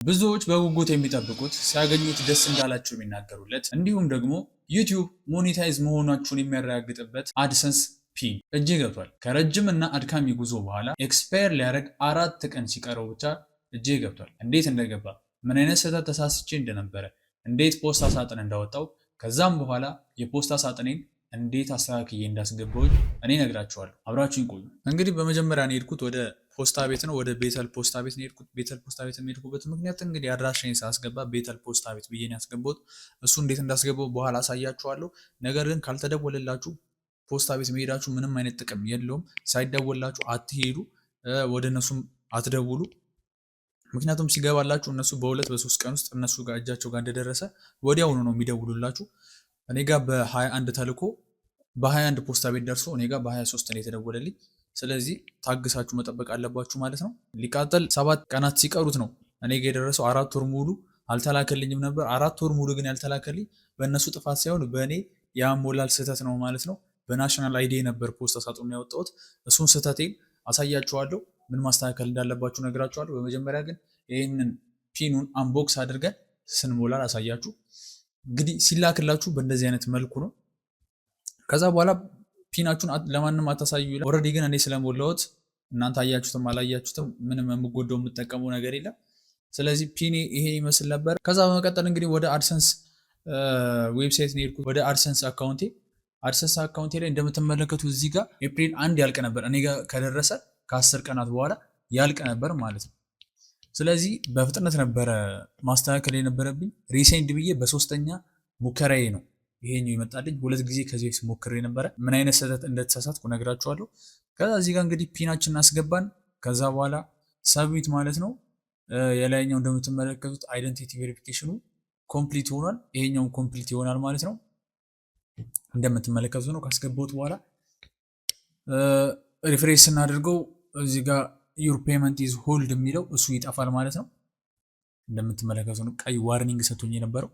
ብዙዎች በጉጉት የሚጠብቁት፣ ሲያገኙት ደስ እንዳላቸው የሚናገሩለት፣ እንዲሁም ደግሞ YouTube monetize መሆናችሁን የሚያረጋግጥበት AdSense PIN እጄ ገብቷል። ከረጅም እና አድካሚ ጉዞ በኋላ expire ሊያደርግ 4 ቀን ሲቀረው ብቻ እጄ ገብቷል። እንዴት እንደገባ፣ ምን አይነት ስህተት ተሳስቼ እንደነበረ፣ እንዴት ፖስታ ሳጥን እንዳወጣው፣ ከዛም በኋላ የፖስታ ሳጥኔን እንዴት አስተካክዬ እንዳስገባሁኝ እኔ እነግራችኋለሁ። አብራችሁኝ ቆዩ። እንግዲህ በመጀመሪያ ነው የሄድኩት ወደ ፖስታ ቤት ነው። ወደ ቤተል ፖስታ ቤት ነው የሄድኩት። ቤተል ፖስታ ቤት የሄድኩበት ምክንያት እንግዲህ አድራሻዬን ሳስገባ ቤተል ፖስታ ቤት ብዬ ነው ያስገባሁት። እሱ እንዴት እንዳስገባው በኋላ አሳያችኋለሁ። ነገር ግን ካልተደወለላችሁ ፖስታ ቤት መሄዳችሁ ምንም አይነት ጥቅም የለውም። ሳይደወላችሁ አትሄዱ፣ ወደ እነሱም አትደውሉ። ምክንያቱም ሲገባላችሁ እነሱ በ2 በ3 ቀን ውስጥ እነሱ ጋር እጃቸው ጋር እንደደረሰ ወዲያውኑ ነው የሚደውሉላችሁ። እኔ ጋር በ21 ተልኮ በ21 ፖስታ ቤት ደርሶ እኔ ጋር በ23 ነው የተደወለልኝ። ስለዚህ ታግሳችሁ መጠበቅ አለባችሁ ማለት ነው። ሊቃጠል 7 ቀናት ሲቀሩት ነው እኔ ጋር የደረሰው። 4 ወር ሙሉ አልተላከልኝም ነበር። 4 ወር ሙሉ ግን ያልተላከልኝ በእነሱ ጥፋት ሳይሆን በእኔ የአሞላል ስህተት ነው ማለት ነው። በ national ID ነበር ፖስታ ሳጥኑን ያወጣሁት። እሱን ስህተቴን አሳያችኋለሁ። ምን ማስተካከል እንዳለባችሁ ነግራችኋለሁ። በመጀመሪያ ግን ይህንን PIN ኑን unbox አድርገን ስንሞላ ላሳያችሁ። እንግዲህ ሲላክላችሁ በእንደዚህ አይነት መልኩ ነው። ከዛ በኋላ PIN ኣችሁን ለማንም አታሳዩ ይላል። Already ግን እኔ ስለሞላሁት እናንተ አያችሁትም አላያችሁትም ምንም የምጎደው የምጠቀመው ነገር የለም። ስለዚህ PIN ኔ ይሄ ይመስል ነበር። ከዛ በመቀጠል እንግዲህ ወደ AdSense website ነው የሄድኩት፣ ወደ AdSense account ኤ። AdSense account ኤ ላይ እንደምትመለከቱ እዚህ ጋር ኤፕሪል 1 ያልቅ ነበር። እኔ ጋር ከደረሰ ከ10 ቀናት በኋላ ያልቅ ነበር ማለት ነው። ስለዚህ በፍጥነት ነበረ ማስተካከል የነበረብኝ። Resend ብዬ በሶስተኛ ሙከራዬ ነው ይሄኛው ይመጣልኝ። ሁለት ጊዜ ከዚህ በፊት ሞክሬ ነበረ። ምን አይነት ስህተት እንደተሳሳትኩ ነግራችኋለሁ። ከዛ እዚህ ጋር እንግዲህ PIN ኣችንን አስገባን። ከዛ በኋላ submit ማለት ነው። የላይኛው እንደምትመለከቱት identity verification ኑ complete ሆኗል። ይሄኛውን complete ይሆናል ማለት ነው። እንደምትመለከቱት ነው። ካስገባሁት በኋላ refresh ስናደርገው እዚህ ጋር "Your payment is hold" የሚለው እሱ ይጠፋል ማለት ነው። እንደምትመለከቱት ነው፣ ቀይ warning ሰጥቶኝ የነበረው።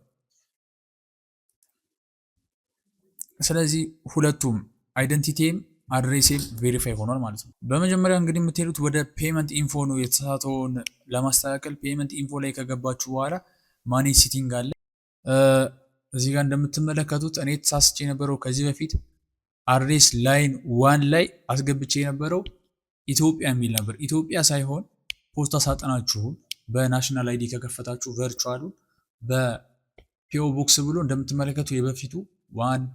ስለዚህ ሁለቱም identity ም address ኤም verify ሆኗል ማለት ነው። በመጀመሪያ እንግዲህ የምትሄዱት ወደ payment info ነው። የተሳሳተውን ለማስተካከል payment info ላይ ከገባችሁ በኋላ manage setting አለ። እዚህ ጋር እንደምትመለከቱት እኔ ተሳስቼ የነበረው ከዚህ በፊት address line one ላይ አስገብቼ የነበረው ኢትዮጵያ የሚል ነበር። ኢትዮጵያ ሳይሆን ፖስታ ሳጥናችሁን በ national ID ከከፈታችሁ virtual ኡን በ P.O. Box ብሎ እንደምትመለከቱ የበፊቱ 1,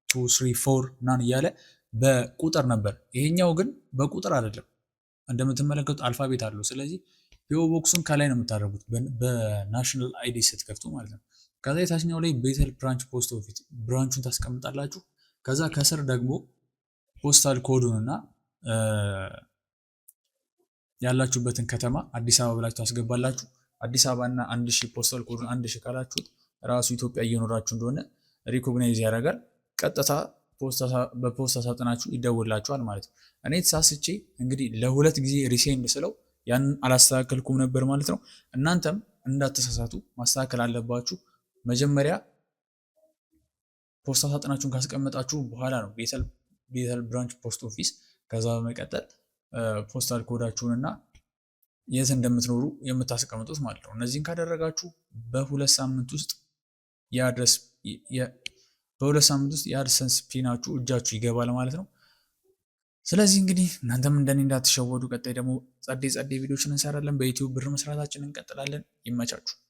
2, 3, 4 ናን እያለ በቁጥር ነበር። ይሄኛው ግን በቁጥር አይደለም። እንደምትመለከቱት alphabet አለው። ስለዚህ P.O. Box ኡን ከላይ ነው የምታደርጉት በ national ID ስትከፍቱ ማለት ነው። ከዛ የታችኛው ላይ ቤተል branch post office branch ኡን ታስቀምጣላችሁ። ከዛ ከስር ደግሞ postal code ኡን እና ያላችሁበትን ከተማ አዲስ አበባ ብላችሁ ታስገባላችሁ። አዲስ አበባ እና 1000 postal code ኡን 1000 ካላችሁት ራሱ ኢትዮጵያ እየኖራችሁ እንደሆነ recognize ያደርጋል። ቀጥታ በፖስታ ሳጥናችሁ ይደውላችኋል ማለት ነው። እኔ ተሳስቼ እንግዲህ ለሁለት ጊዜ resend ስለው ያንን አላስተካከልኩም ነበር ማለት ነው። እናንተም እንዳትሳሳቱ ማስተካከል አለባችሁ። መጀመሪያ ፖስታ ሳጥናችሁን ካስቀመጣችሁ በኋላ ነው ቤተል branch post office፣ ከዛ በመቀጠል postal code ኣችሁን እና የት እንደምትኖሩ የምታስቀምጡት ማለት ነው። እነዚህን ካደረጋችሁ በ2 ሳምንት ውስጥ የ AdSense PIN ኣችሁ እጃችሁ ይገባል ማለት ነው። ስለዚህ እንግዲህ እናንተም እንደኔ እንዳትሸወዱ። ቀጣይ ደግሞ ጸዴ ጸዴ ቪዲዮችን እንሰራለን። በ YouTube ብር መስራታችን እንቀጥላለን። ይመቻችሁ።